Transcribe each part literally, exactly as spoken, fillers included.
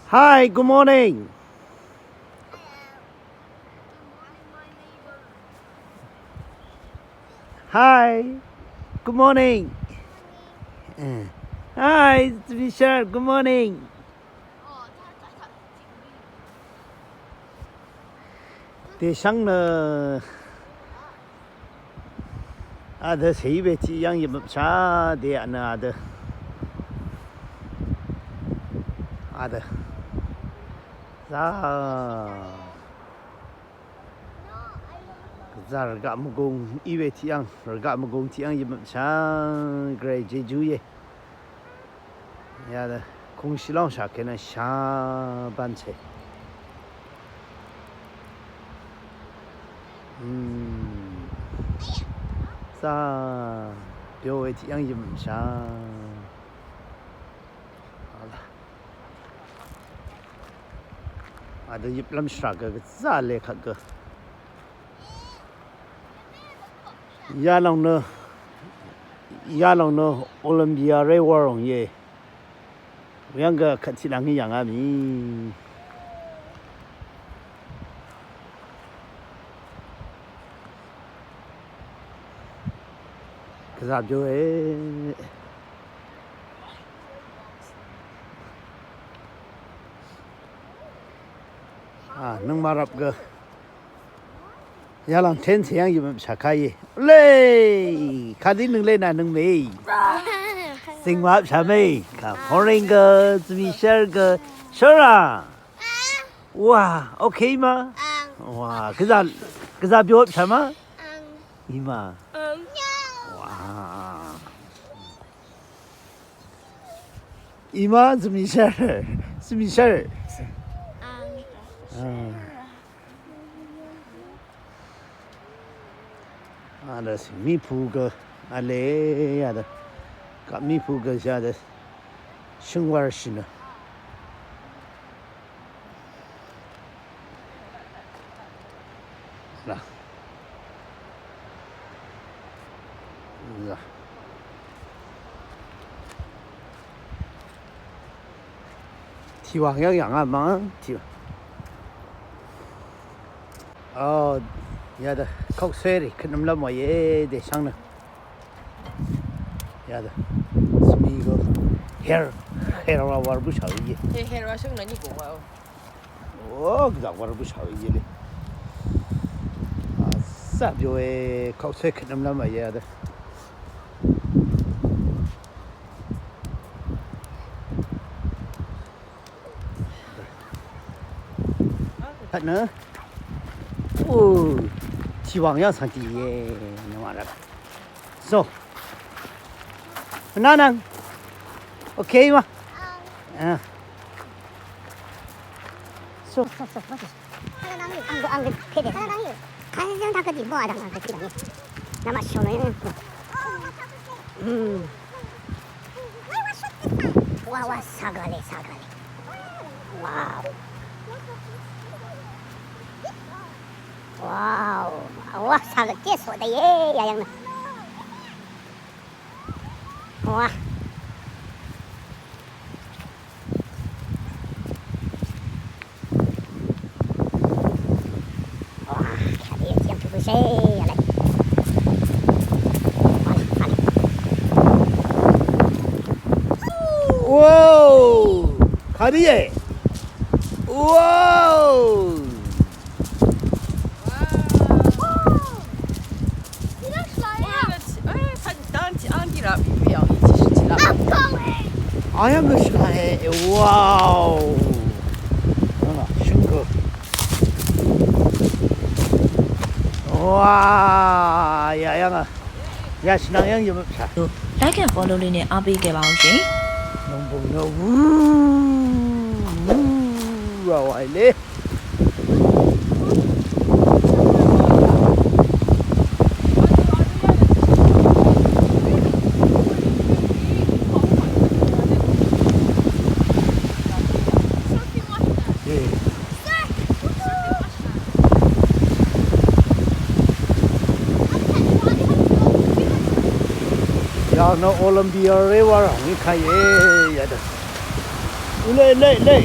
Hi, good morning. Hi, good morning. Eh. Hi, Michelle, good morning. Dèshv́ng nø adø cèí we tiq yv́ng yvmøpshà dèaq nø adø. Adø. Zà. Zà rvgaq mvgung í we tiq yv́ng, rvgaq mvgung tiq yv́ng yvmøpshà gvray jejú íe. Yadø kungshì lóngshà kènø shà bv́nshì. Mm. Zà byo we tiq yv́ng yvmøpshà. Adø yøplv́m shvrà gø gvzà le kvt gø. Yalòng nø, yalòng nø Olympia ré wàròng íe. Weyv́ng gø kvt tiq lv́ng í yv̀ngá mì. Gvzà byo e. A, nøngmaq rvp gø. Yalòng ten teyv́ng yvmøpshà kà íe. Lé! Kadø nøng lé nà nøng mè. Zìngmà vpshà mè. Kà Poring gø, Zmishar gø, Shora. Wa, okay ma? Wa, gvzà, gvzà byo vpshà ma? Í ma. Wa. Í ma, Zmishar. Zmishar. A. Adø mipù gø vle adø. Kà mipù gø shà adø. Shø̀ngwàrshì nø. Nà. Nà. Tìwàng yv́ng yv̀ngá mvng tì. O, yadø, kokswerì, køtnøm lv́m wàìe, dèshv́ng nø. Yadø, svmi gø, her, her wa wàr bǿshà we íe. He, her wa shøng nø ni gø wa o. O, gvzà wàr bǿshà we íe le. A, zà byo e, kokswe køtnøm lv́m wàìe yadø. Kvt nø. O, tìwàng yv́ng svng tìe, nøngmaq rvp. So. Nà nvng. Okay ma. A. So, so, so, so. Ang, ang, pede. Kan yang tak kedi, bawa dah, tak kedi. Nama shono yang. Hmm. Wa, wa, sagale, sagale. Wow. Wow. Wa, sagale, so da ye, ya yang. Wa. Wa, kàdé tiqyv̀ng pø̄pø̄ shé, vle. Vle, vle. Wow, kàdé e. Wow. Ayv́ng gø shvlae. Wow. Shø̀ng gø. Wow. Yayv́ng a. Yashvnvng yv́ng yvmøpshà. Like and follow လေးနဲ့ အားပေးခဲ့ပါဦးရှင်။ Nòngbùng nø wú wú wa wa le. Yà nø Olympia ré wa rà ngí kà íe yà dø. Lé, lé, lé.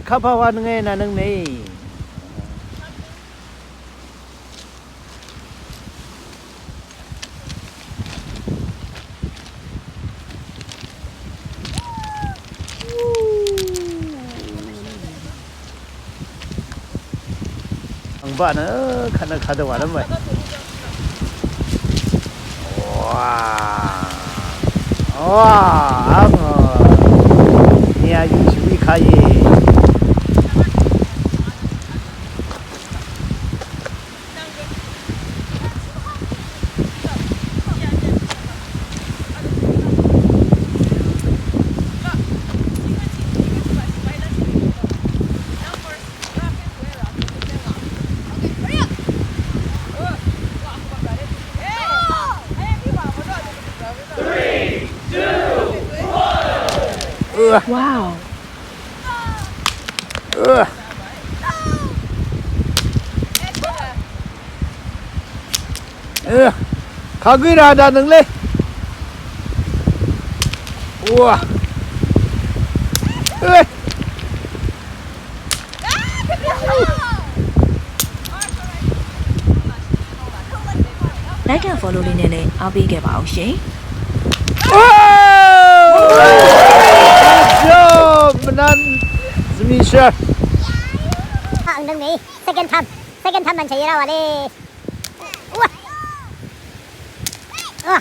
Kapà wa nønge nà nøngmè. Ang ba nø, kà nø kà dø wa nø mvay. Wa. Wa, ang, uh, nia yu shu wi kà ye. Wow. Kagui ra da nøng le. Wa. Like and follow လေးနဲ့လည်းအားပေးခဲ့ပါအောင်ရှင်။ Good job, Manan Zmisha. Ang dang ni, second time. Second time man chayira wale. Wa. Wa.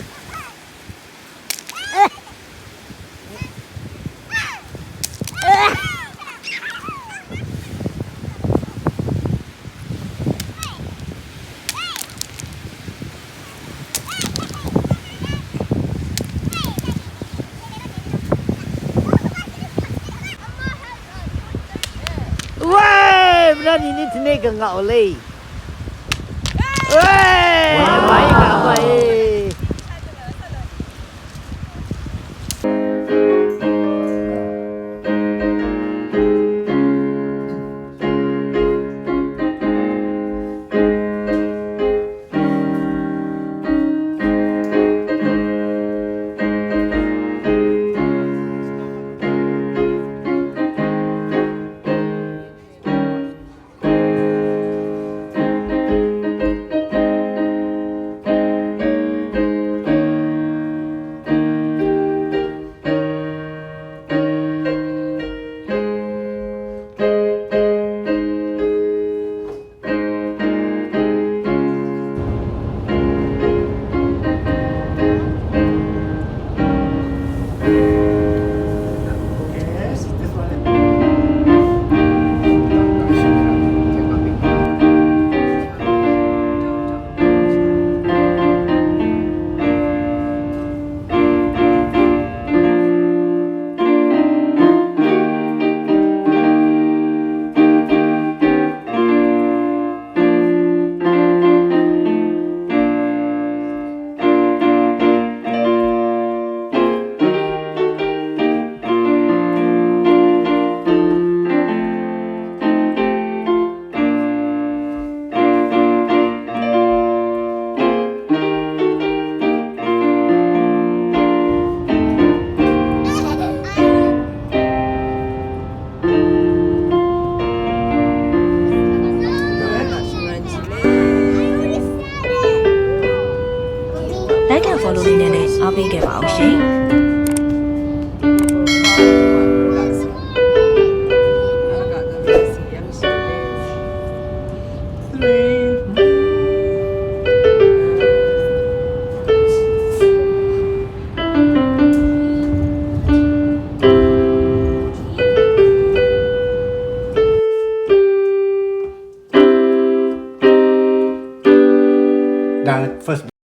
Wee! Mvnani ni tvne gø ngaq o lei. Wee! Wee! Wee! Like and follow လေးနဲ့လည်းအားပေးခဲ့ပါအောင်ရှင်။